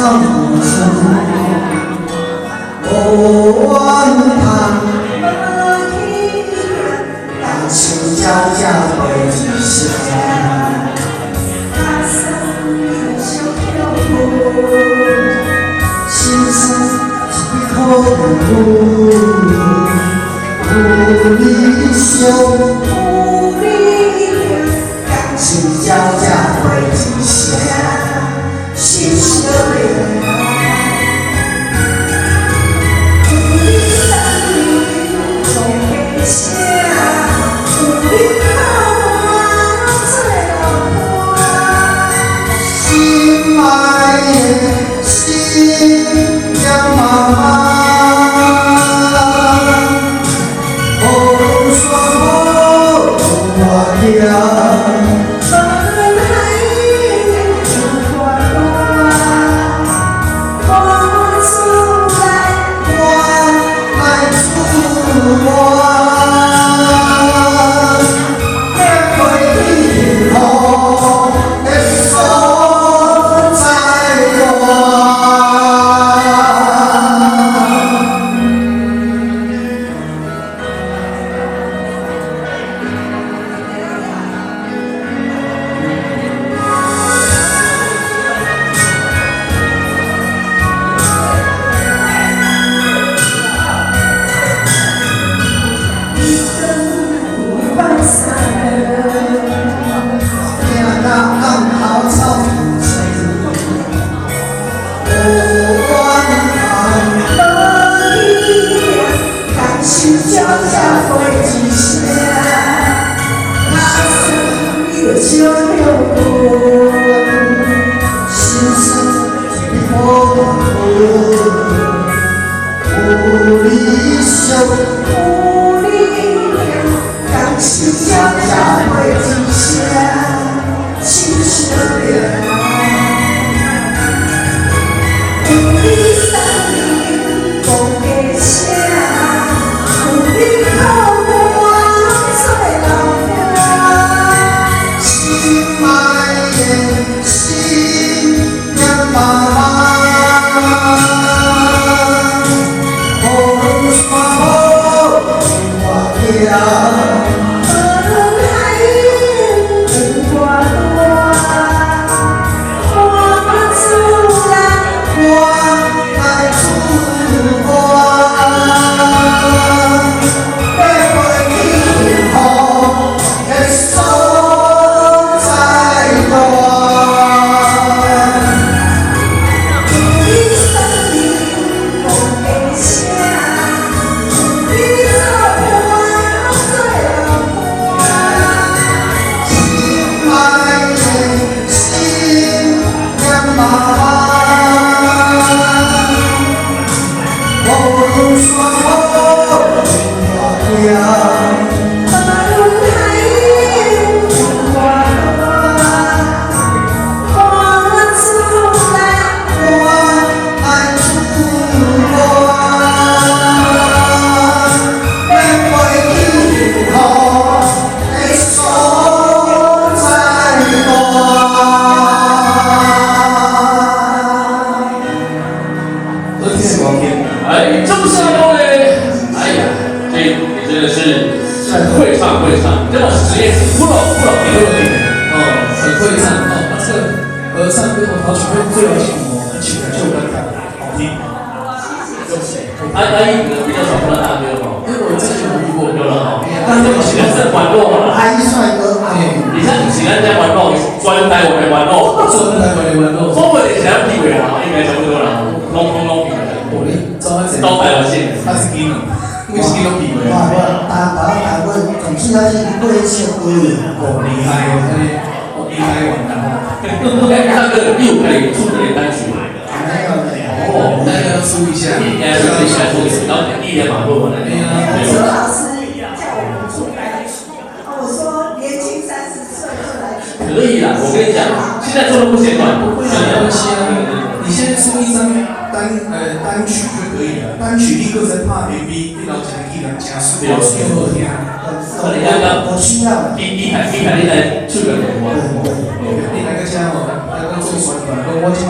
草厝，無怨嘆，感受悄悄飛一聲。較酸就小心酸一筆苦有理想，有理想，感受悄悄飛一聲，心相連。有你三年做家聲，有你靠我做老伴。心愛的新娘媽媽，無山無月行。無論海有偌大，搬出來我來煮飯，欲飛去幸福的所在大。伊光放三拼到暗头草厝，無怨嘆。無理想，感受悄悄飛一聲，較酸就小休困。心酸一筆苦有理想，有理想，感受悄悄飛一聲，心相連。有你三年無加聲，有你靠我做老伴。心愛的新娘媽媽，無論山無月行。無論海有偌大，搬出來我來煮飯，欲飛去幸福的所在大。有你三年無加聲，有你做伴做老伴。心愛的新娘媽媽，無論山無月行。無論海有偌大，搬出來我來煮飯，欲飛去幸福的所在大。好聽好聽。哎，這麼下多嘞！哎呀，這你真的是會唱會唱，這麼職業不老不老，你都有哦，很會唱哦，啊，這個合唱跟我陶曲會最有幸福，很喜歡就感覺好聽。阿阿姨可能比較少碰到大哥哦，因為我之前有遇過，有了哈，但是是咱這玩樂嘛，阿姨帥哥阿妹，你看是咱這玩樂，專台灣的玩樂，專台灣的玩樂，所有的是咱地位啦，應該差不多啦，攏攏攏比哦，你走啊這，都台灣線，啊一支喏，每一支攏比我過。我台台台灣總之還是過小龜。哦，厲害哦，這個哦，厲害完啦吼。哎，大哥，你有開始出這個單曲嗎？沒有沒有。哦，那個要出一下，應該出一下，出一下，然後一年嘛，不可能。對啊。周老師叫我們出單曲，我說年輕30歲就來出。可以啦，我跟你講，現在做的不嫌短，不會啊，沒關係啊。你先出一張單曲就可以了，單曲立刻在拍 MV，你老一個技能真水，真好聽。我需要。你你還你還你來出個歌？對對。你來個車哦，來個做宣傳，講我這馬。